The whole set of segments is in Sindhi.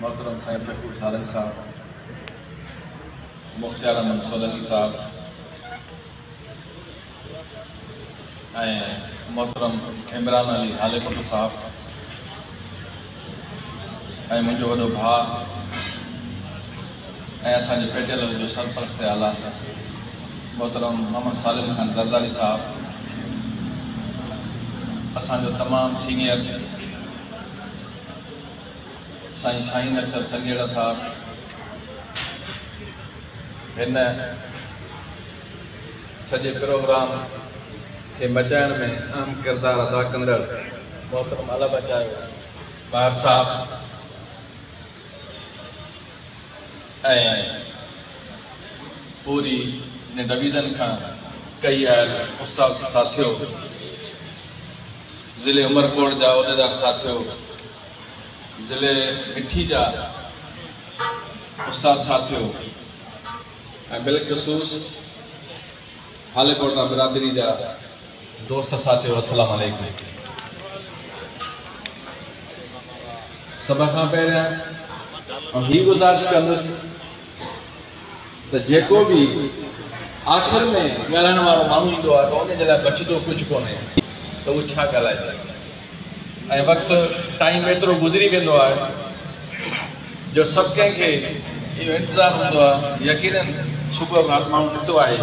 محترم سائين شڪور سارنگ صاحب، مختيار احمد سولنگي صاحب ۽ محترم عمران علي هاليپوٽو صاحب ۽ منهنجو وڏو ڀاء ۽ اسان جي پيٽيل جو سرپرست اعليٰ محترم محمد سالم خان زرداري صاحب، اسان جو تمام سينيئر سائين شاهين اختر سنگيڙا صاحب، هن سڄي پروگرام کي مچائڻ ۾ اهم ڪردار ادا ڪندڙ محترم الله بچايو ٻاهر صاحب ۽ پوري هن ڊويزن کان ڪهي آيل استاد ساٿيو، ضلعي عمرڪوٽ جا عهديدار ساٿيو، ضلعي مٺي جا استاد ساٿيو ۽ بالخصوص هاليپوٽا برادري جا دوست ساٿيو السلام عليڪم. سڀ کان پهريان آئون هي گذارش ڪندس ته جيڪو به آخر ۾ ڳالهائڻ وارو ماڻهو ايندو آهي ته ان جي لاء بچندو ڪجهه ڪونهي ته هو ڇا ڳالهائيندو ۽ وقت ٽائيم ايترو گذري ويندو آهي جو سڀ ڪنهن کي اهو انتظار هوندو آهي يقينن صبح کان هر ماڻهو نڪتو آهي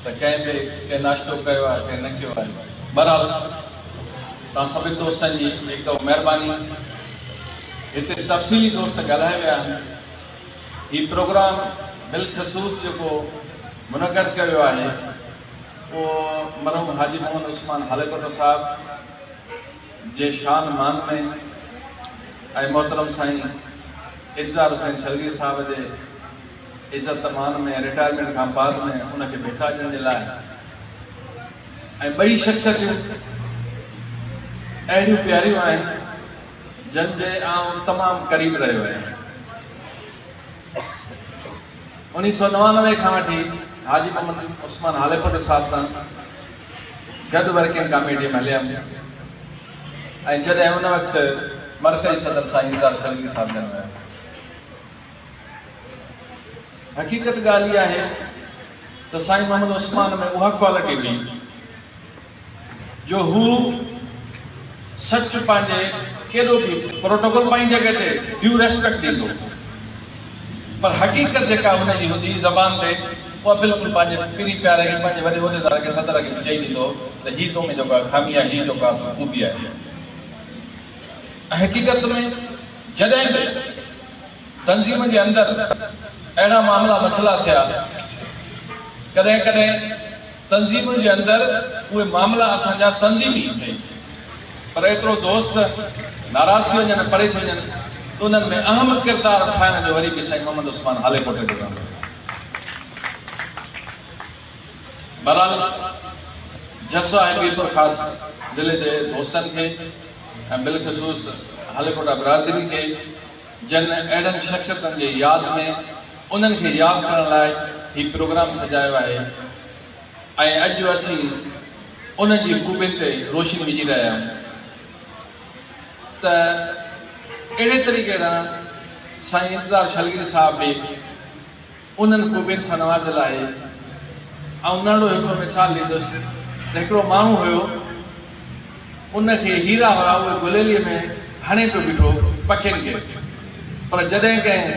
ته ڪنهن به ڪنهن ناشتو ڪيو آهي ڪنهن نه ڪيو آهي بهرحال توهان سڀني دوستن جي هڪ دفعو مهرباني هتي تفصيلي دوست ڳالهائي ويا آهن هي پروگرام بالخصوص جيڪو منعقد ڪيو ويو آهي اهو مرحوم حاجي محمد عثمان هاليپوٽو صاحب جي شان مان ۾ ۽ محترم سائين انتظار حسين شلگي صاحب جي عزت مان ۾ رٽائرمينٽ کان بعد ۾ ان کي ڀيٽا ڏيڻ جي لاء ۽ ٻئي شخصيتون اهڙيون پياريون آهن جن جي آئون تمام قريب رهيو آهيان. 1999 کان وٺي حاجي محمد عثمان هاليپوٽو صاحب سان گڏ ورڪنگ ڪاميٽي ۾ هليم ۽ جڏهن ان وقت مرڪزي صدر سائين انتظار سلگي صاحب جن هيا. حقيقت ڳالهه اها آهي ته سائين محمد عثمان ۾ اها ڪوالٽي هئي جو هو سچ پنهنجي ڪيڏو به پروٽوڪول پنهنجي جڳهه تي ڊيو ريسپيڪٽ ڏيندو هو پر حقيقت جيڪا هن جي هوندي هئي زبان تي اها بلڪل پنهنجي پرين پياري کي پنهنجي وڏي عهديدار کي صدر کي به چئي ڏيندو هو ته هي تو ۾ جيڪو آهي خامي آهي هي جيڪو آهي سو خوبي آهي ۽ حقيقت ۾ جڏهن به تنظيم جي اندر اهڙا معاملا مسئلا ٿيا ڪڏهن ڪڏهن تنظيمن جي اندر اهي معاملا اسان جا تنظيمي سهي پر ايترو دوست ناراض ٿي وڃن ۽ پري ٿي وڃن ته انهن ۾ اهم ڪردار ٺاهڻ جو وري به سائين محمد عثمان هاليپوٽي جو ڪم هو. بهرحال جس آهي ميرپورخاص ضلعي جي دوستن کي ۽ بالخصوص هاليپوٽا برادري کي جن اهڙن شخصيتن جي ياد ۾ انهن کي ياد ڪرڻ لاء هي پروگرام سجايو آهي ۽ اڄ اسين انهن جي خوبين تي روشني وجهي رهيا آهيون ته اهڙي طريقي سان سائين انتظار شلگري صاحب به انهن خوبين سان نوازيل آهي. آئون ننڍڙو هڪڙو مثال ڏيندس ته هڪڙو ماڻهو هيو، ان کي هيرا هئا، اهي گليليء ۾ هڻي پيو بيٺو پکين کي، پر جڏهن ڪنهن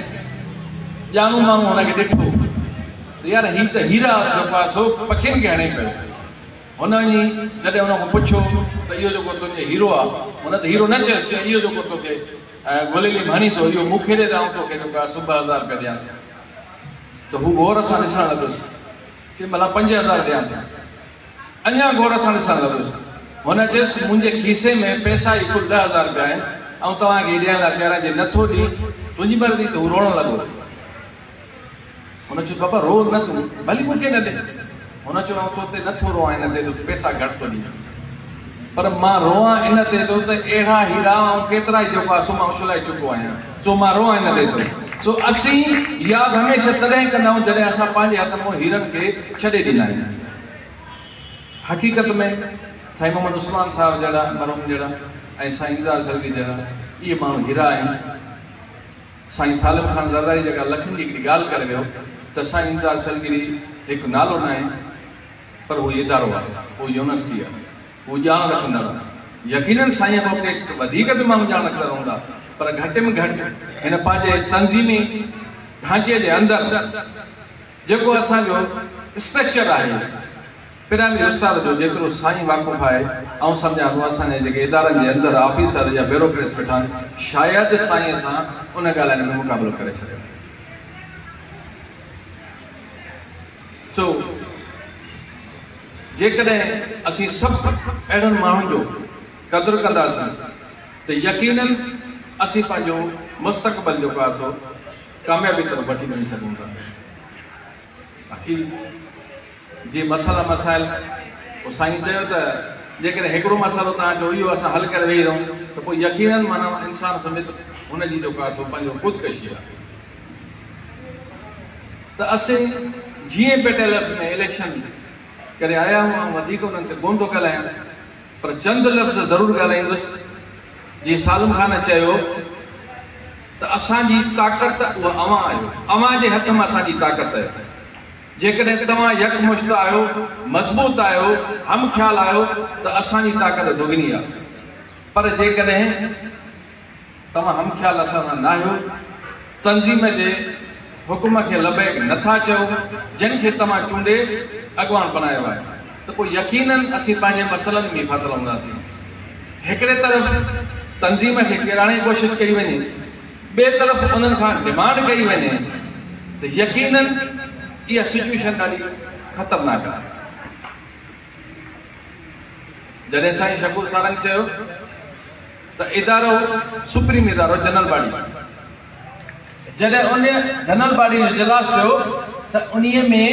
ڄاڻو ماڻهو هن کي ڏٺو ته يار هي ته هيرا جيڪو آهي سو پکين کي هڻي پيو. هن وڃي جڏهن هن کان پڇيو ته اهو جيڪو تنهنجو هيرو آهي، هن ته هيرو نه چيس، چيس اهو جيڪو توکي گليلي ۾ هڻي ٿو، اهو مون کي ڏي ته آئون توکي جيڪو آهي سو 2000 رپيا ڏيان ٿو. ته هو غور سان ڏسڻ لڳس. چيم ڀلا 5000 ڏيان ٿو. اڃا غور سان ڏسڻ لڳس. هن چيس منهنجي کيسي ۾ پئسا ئي ڪل 10,000 رپيا آهن، آئون توهان کي ڏيڻ لاء تيار آهيان، جي نه ٿو ڏين تنهنجي مرضي. ته هو روئڻ لڳو. هن چيو بابا رو نه تون ڀلي مون کي نه ڏي. هن چيو آئون تو تي نه ٿو روئان ان تي جو تون پئسا گهٽ ٿو ڏين پر مان روئان ان تي ٿو ته اهڙا هيرا آئون ڪيترا ئي جيڪو آهي سو مان اڇلائي چڪو آهيان سو مان روئان ان تي ٿو. سو اسين ياد هميشه تڏهن ڪندا آهيون جڏهن اسان پنهنجي هٿن مان هيرن کي ڇڏي ڏيندا آهيون. حقيقت ۾ سائين محمد عثمان صاحب جهڙا مرحوم جهڙا ۽ سائين انتظار سلگي جهڙا اهي ماڻهو هيرا آهن. سائين سالم خان زرداري جيڪا لکن جي هڪڙي ڳالهه ڪري ويو ته سائين امداد شلگيري هڪ نالو ناهي پر هو ادارو آهي، هو يونيورسٽي آهي، هو ڄاڻ رکندڙ آهي. يقينن سائين کان ڪي وڌيڪ به ماڻهو ڄاڻ رکندڙ هوندا پر گهٽ ۾ گهٽ هن پنهنجي تنظيمي ڍانچي جي اندر جيڪو اسان جو اسٽرڪچر آهي پرائمري استاد جو جيترو سائين واقف آهي آئون سمجهان ٿو اسان جي جيڪي ادارن جي اندر آفيسر يا بيوروڪريٽس ويٺا آهن شايد سائين سان ان ڳالهين ۾ مقابلو ڪري سگهن. سو جيڪڏهن اسين سڀ اهڙن ماڻهن جو قدر ڪنداسين ته يقينن اسين پنهنجو مستقبل جيڪو آهي سو ڪاميابي طرف وٺي وڃي سگهون ٿا. باقي جي مسئلا مسائل پوء سائين چيو ته جيڪڏهن هڪڙو مسئلو توهان چئو اهو اسان حل ڪري ويهي رهون ته پوء يقينن معنيٰ انسان سميت هن جي جيڪو آهي سو پنهنجو خودڪشي آهي ته اسين جيئن P T L F ۾ election ڪري آيا آهيون آئون وڌيڪ انهن تي ڪونه ٿو ڳالهايان پر چند لفظ ضرور ڳالهائيندس جيئن سالم خان چيو ته اسان جي طاقت اها اوهان آهيو اوهان جي هٿ ۾ اسان جي طاقت آهي. جيڪڏهن توهان يڪمشت آهيو، مضبوط آهيو، هم خيال آهيو ته اسان جي طاقت دگني آهي. پر جيڪڏهن توهان هم خيال اسان سان ناهيو، تنظيم جي حڪم کي لبيڪ نه ٿا چئو، جن کي توهان چونڊي اڳواڻ بڻايو آهي ته پوء يقيناً اسين پنهنجي مسئلن ۾ ڦاٿل هونداسين. هڪڙي طرف تنظيم کي ڪيرائڻ جي ڪوشش ڪئي وڃي. ٻئي طرف انهن کان ڊمانڊ ڪئي وڃي ته يقينن اها سچوئيشن ڏاڍي خطرناڪ آهي. جڏهن سائين شڪور سارنگ چيو ته ادارو سپريم ادارو جنرل باڊي جڏهن ان جنرل باڊي جو اجلاس ٿيو ته انهي ۾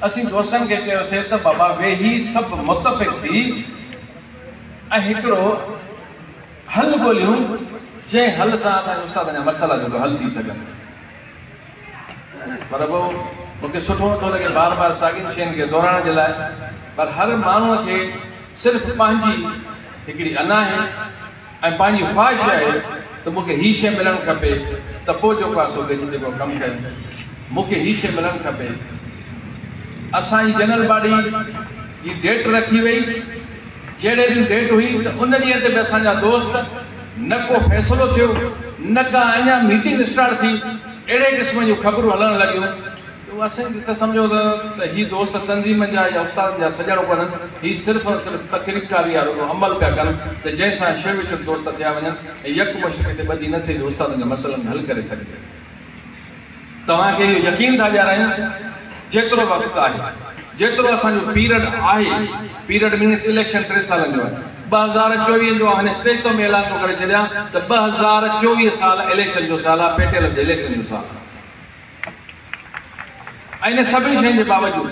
اسين دوستن کي چيوسي ته بابا ويهي سڀ متفق ٿي ۽ هڪڙو حل ڳوليون جنهن حل سان اسان جي استادن جا مسئلا جيڪو حل ٿي سگهن. پر پوء مون کي سٺو نٿو لڳي بار بار ساڳين شين کي دهرائڻ جي لاء پر هر ماڻهوء کي صرف پنهنجي هڪڙي انا آهي ۽ پنهنجي خواهش آهي ته مون کي هي شيء ملڻ کپي ته پوء جيڪو آهي سو گڏجي جيڪو ڪم ڪيون مون کي هي شيء ملڻ کپي. اسان جي جنرل باڊي جي ڊيٽ رکي وئي. جهڙي ڏينهن ڊيٽ هئي ته ان ڏينهن تي به اسان جا دوست نه ڪو فيصلو ٿيو نه ڪا اڃا ميٽنگ اسٽارٽ ٿي اهڙي قسم جون خبرون هلڻ لڳيون ته اسين ته سمجهو ته هي دوست تنظيمن جا يا استادن جا سڄڻ ڪونهن هي صرف ۽ صرف تخريبڪاري وارو ڪو عمل پيا ڪن ته جنهن سان شڙ وڇڙ دوست ٿيا وڃن ۽ يڪ مشت ڪٿي ٻڌي نه ٿئي جو استادن جا مسئلن کي حل ڪري سگهجي. توهان کي اهو يقين ٿا ڏيارايون جيترو وقت آهي جيترو اسان جو پيرڊ آهي پيرڊ مينس اليڪشن ٽن سالن جو آهي 2024 جو آئون هن اسٽيج تان به اعلان ٿو ڪري ڇڏيان ته 2024 سال اليڪشن جو سال آهي پي ٽي ايل جي اليڪشن جو سال آهي ۽ ان سڀني شين جي باوجود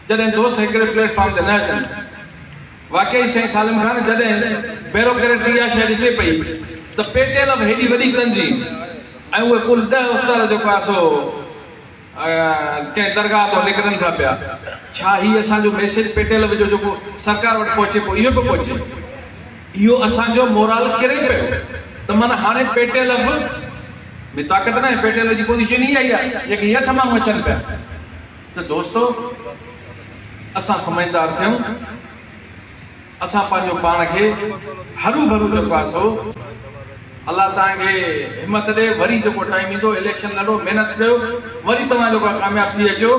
جڏهن دوست هڪڙي پليٽ فارم تي نه اچن واقعي سائين سالم خان جڏهن بيروڪريٽس اها شيء ڏسي پئي ته پي ٽي ايل هيڏي وڏي تنظيم ۽ اهي ڪل ڏهه استاد جيڪو آهي سو ڪنهن درگاهه تان نڪرن ٿا پيا ڇا هي اسان جو ميسيج پي ٽي ايل جو جيڪو سرڪار وٽ پهچي پيو اهو پيو پهچي اهو اسان جو مورال ڪري پيو ته معنيٰ هاڻي پي ٽي ايل ۾ طاقت ناهي پي ٽي ايل جي پوزيشن اها ئي آهي جيڪي هي اٺ ماڻهو اچن پيا ته دوستو اسان سمجهدار ٿيون، اسان پنهنجو پاڻ کي هروڀرو جيڪو آهي سو الله توهان کي همت ڏي وري جيڪو ٽائيم ايندو اليڪشن لڙو محنت ڪيو وري توهان جيڪو آهي ڪامياب ٿي اچو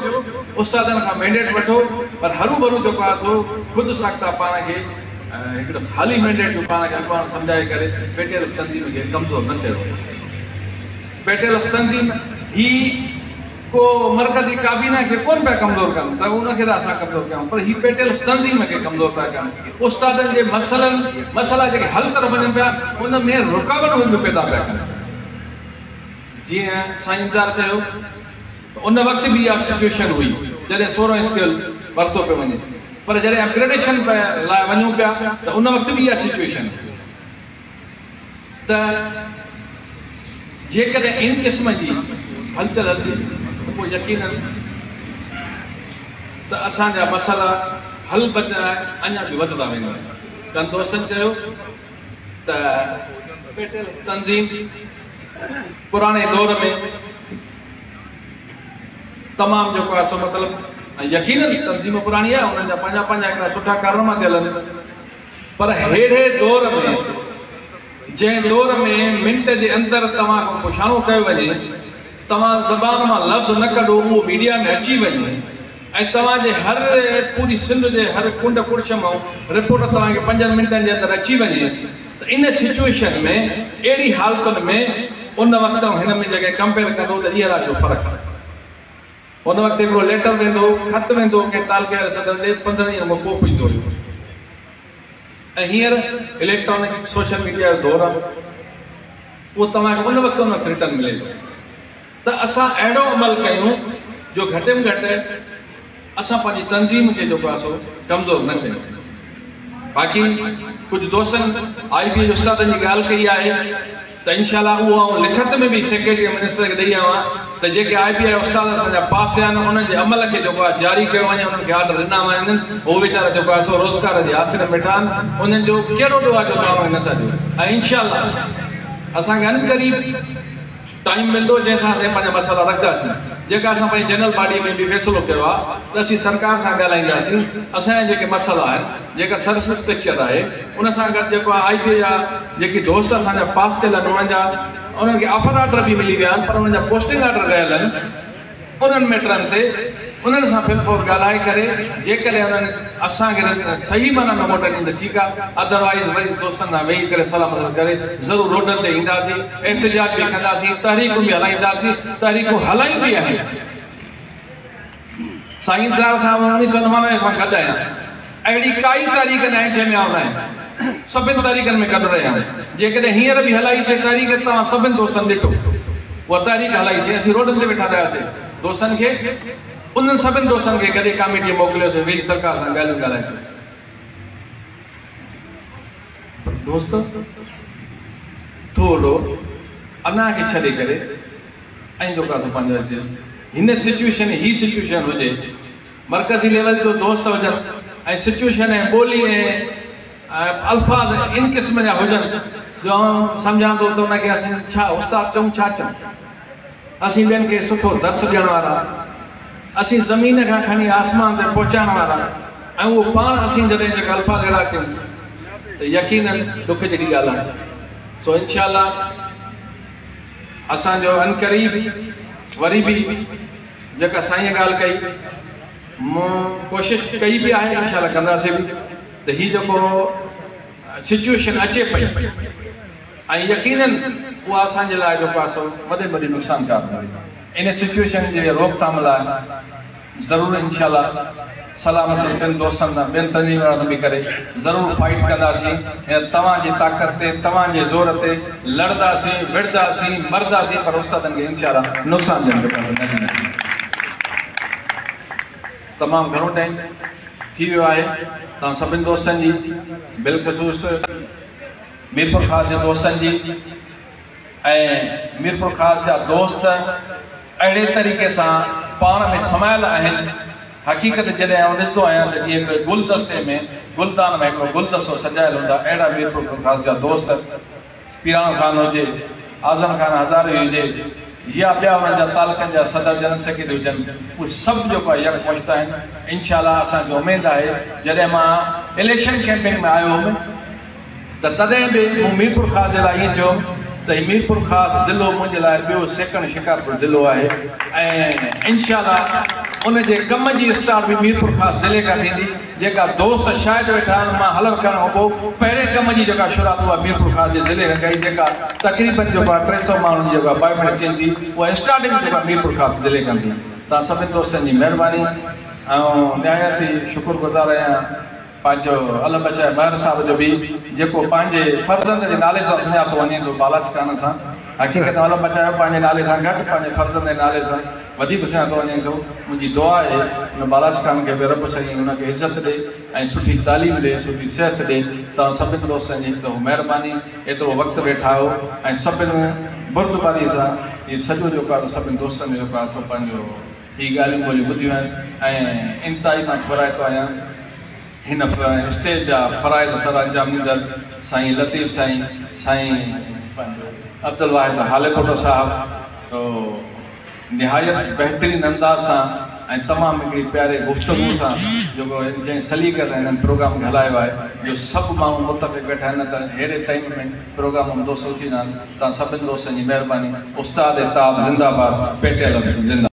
استادن کان مينڊيٽ وٺو پر هروڀرو جيڪو آهي سو خود ساخته پاڻ کي هڪڙو خالي مينڊيٽ جو پاڻ کي اڳواڻ سمجهائي ڪري پيٽيل تنظيم کي ڪمزور نه ڪيو. پيٽيل تنظيم هي ڪو مرڪزي ڪابينا کي ڪونه پيا ڪمزور ڪن ته ان کي ته اسان ڪمزور ڪيون پر هي پيٽيل تنظيم کي ڪمزور پيا ڪن استادن جي مسئلن مسئلا جيڪي حل طرف وڃن پيا ان ۾ رڪاوٽون به پيدا پيا ڪن جيئن سائين امداد چيو ته ان وقت به اها سچوئيشن هئي جڏهن 16 اسڪيل ورتو پيو وڃي پر جڏهن اپگريڊيشن لاء وڃون پيا ته ان وقت به اها سچوئيشن هئي. ته جيڪڏهن ان قسم جي هلچل هلندي ته پوء يقينن ته اسان جا مسئلا حل بجاء اڃا به وڌندا ويندا. ڪن دوستن چيو ته پيٽيل تنظيم پراڻي دور ۾ تمام جيڪو آهي سو مطلب يقينن تنظيم پراڻي آهي، انهن جا پنهنجا پنهنجا هڪڙا سٺا ڪارناما ٿيل آهن، پر ههڙي دور ۾ جنهن دور ۾ منٽ جي اندر توهان کان پڇاڻو ڪيو وڃي، توهان زبان مان لفظ نه ڪڍو اهو ميڊيا ۾ اچي وڃي ۽ توهان جي هر پوري سنڌ جي هر ڪنڊ ڪڙڇ مان رپورٽ توهان کي پنجن منٽن جي اندر اچي وڃي ته ان سچوئيشن ۾ اهڙي حالتن ۾ ان وقت ۽ هن ۾ جيڪڏهن ڪمپيئر ڪندو ته ڏينهن رات جو فرق آهي. ان وقت هڪڙو ليٽر ويندو هو، خط ويندو هو ڪنهن تعلقي واري صدر ڏي، 15 ڏينهن کان پوء پڄندو هيو ۽ هينئر اليڪٽرانڪ سوشل ميڊيا جو دور آهي، اهو توهان کي ان وقت ان وقت ريٽرن ملي ٿو ته اسان اهڙو عمل ڪيون جو گهٽ ۾ گهٽ اسان پنهنجي تنظيم کي جيڪو آهي سو ڪمزور نه ڪيون. باقي ڪجهه دوستن آء بي اي جي استادن جي ڳالهه ڪئي آهي ته انشاء الله اهو آئون لکت ۾ به سيڪريٽري ۽ منسٽر کي ڏئي آيو آهيان ته جيڪي آء بي اي جا استاد اسان جا پاس ٿيا آهن انهن جي عمل کي جيڪو آهي جاري ڪيو وڃي، انهن کي آرڊر ڏنا وڃن، هو ويچارا جيڪو آهي سو روزگار جي آسري ۾ ويٺا آهن، انهن جو ڪهڙو ڏوهه آهي جو توهان انهن کي نٿا ڏيو ۽ انشاء الله اسان کي عنقريب ٽائيم ملندو جنهن سان اسين پنهنجا مسئلا رکنداسين. جيڪا اسان پنهنجي جنرل باڊي ۾ به فيصلو ڪيو آهي ته اسين سرڪار سان ڳالهائينداسين، اسان جا جيڪي مسئلا آهن، جيڪا سروس اسٽرڪچر آهي ان سان گڏ جيڪو آء بي اي جا جيڪي دوست اسان جا پاس ٿيل آهن انهن جا انهن کي آفر آرڊر به ملي ويا آهن پر انهن جا پوسٽنگ آرڊر رهيل آهن، انهن ميٽرن تي انهن سان في الفور ڳالهائي ڪري جيڪڏهن انهن اسان کي صحيح معنيٰ ۾ موٽ ڏني ته ٺيڪ آهي ادروائيز وري دوستن سان ويهي ڪري صلاح مشورو ڪري ضرور روڊن تي اينداسين، احتجاج به ڪنداسين، تحريڪون به هلائينداسين، تحريڪون هلايون به آهن. سائين صاحب سان آئون 1999 کان گڏ آهيان. اهڙي ڪائي تحريڪ ناهي جنهن ۾ آئون ناهيان. سڀن تحريڪن ۾ گڏ رهيا آهيون. جيڪڏهن هينئر به هلائي سين تحريڪ ته توهان سڀن دوستن ڏٺو. اها تحريڪ هلائي سين. اسين روڊن تي ويٺا رهياسين. دوستن کي انهن سڀن دوستن کي گڏي ڪاميٽيء موڪليوسين ويهي سرڪار سان ڳالهيون ڳالهائي اچو. پر دوست ٿورڙو انا کي ڇڏي ڪري ۽ جيڪو آهي سو پنهنجو اچي هن سچوئيشن هي سچوئيشن هجي مرڪزي ليول جو دوست هجن ۽ سچوئيشن ۽ ٻولي ۽ الفاظ ان قسم جا هجن جو آئون سمجهان ٿو ته ان کي اسين ڇا استاد چئون ڇا چئون. اسين ٻين کي سٺو درس ڏيڻ وارا، اسين زمين کان کڻي آسمان تي پهچائڻ وارا ۽ اهو پاڻ اسين جڏهن جيڪا الفاظ اهڙا ڪيون ته يقينن ڏک جهڙي ڳالهه آهي. سو انشاء الله اسان جو عنقريب وري به جيڪا سائينء ڳالهه ڪئي مون ڪوشش ڪئي به آهي انشاء الله ڪنداسين به ته هي جيڪو سچوئيشن اچي پئي ۽ يقينن اها اسان جي لاء جيڪو آهي سو وڏي ۾ وڏي نقصانڪار هوندي. ان سچوئيشن جي روڪٿام لاء ضرور انشاء الله صلاح مشورو ٻين دوستن سان ٻين تنظيمن وارن سان به ڪري ضرور فائيٽ ڪنداسين ۽ توهان جي طاقت تي توهان جي زور تي لڙنداسين وڙهنداسين مرنداسين پر استادن کي انشاء الله نقصان ڏيڻ جو نه ڏينداسين. تمام گهڻو ٽائيم ٿي ويو آهي توهان سڀن دوستن جي بالخصوص ميرپورخاص جي دوستن جي ۽ ميرپورخاص جا دوست اهڙي طريقي سان پاڻ ۾ سمايل آهن حقيقت جڏهن آئون ڏسندو آهيان ته جيئن هڪڙي گلدستي ۾ گلدان ۾ هڪڙو گلدستو سجايل هوندو آهي اهڙا ميرپورخاص جا دوست پيراڻو خان هجي، اعظم خان هزاروي هجي يا ٻيا انهن جا تعلقن جا صدر جنرل سيڪريٽري هجن اهي سڀ جيڪو آهي يڪ مشت آهن انشاء الله اسان کي اميد آهي جڏهن مان اليڪشن ڪيمپين ۾ آيو هوم ته تڏهن به مون ميرپورخاص جي لاء ائين چيو ته هي ميرپورخاص ضلعو منهنجي لاء ٻيو سيڪنڊ شڪارپور ضلعو آهي ۽ انشاء الله ان جي ڪم جي اسٽارٽ به ميرپورخاص ضلعي کان ٿيندي. جيڪا دوست شاهد ويٺا آهن، مان حلف کڻڻ کان پوء پهرين ڪم جي جيڪا شروعات اها ميرپورخاص جي ضلعي کان ڪئي، جيڪا تقريبن جيڪو آهي 300 ماڻهن جي جيڪا اپائنٽمينٽ چينج ٿي، اها اسٽارٽنگ جيڪا ميرپورخاص ضلعي کان ٿي. توهان سڀني دوستن جي مهرباني آئون نهايت ئي شڪر گذار آهيان پنهنجو الله بچائي مهر صاحب جو به جيڪو پنهنجي فرزند جي نالي سان سڃاتو وڃي ٿو بالاچ خان سان حقيقت ۾ الله بچايو پنهنجي نالي سان گهٽ پنهنجي فرزند جي نالي سان وڌيڪ سڃاتو وڃي ٿو. منهنجي دعا آهي ان بالاچ خان کي به رب سائين ان کي عزت ڏي ۽ سٺي تعليم ڏي سٺي صحت ڏي. توهان سڀن دوستن جي هڪ دفعو مهرباني ايترو وقت ويٺا آهيو ۽ سڀن بردباري سان هي سڄو جيڪو آهي سو سڀن دوستن جيڪو آهي سو پنهنجو هي ڳالهيون ٻولهيون ٻڌيون آهن ۽ انتهائي مان ٿورائتو آهيان. هن اسٽيج جا فرائض سر انجام ڏيندڙ سائين لطيف سائين، سائين. پنهنجو عبدالواحد هاليپوٽو صاحب تو نهايت بهترين انداز سان ۽ تمام هڪڙي پياري گفتگو سان جيڪو جنهن سليقي سان هنن پروگرام کي هلايو آهي جو سڀ ماڻهو متفق ويٺا آهن نه ته ههڙي ٽائيم ۾ پروگرام ۾ دوست اٿي ويندا آهن. توهان سڀن دوستن جي مهرباني. استاد تاب زنده باد پيٽيل زنده.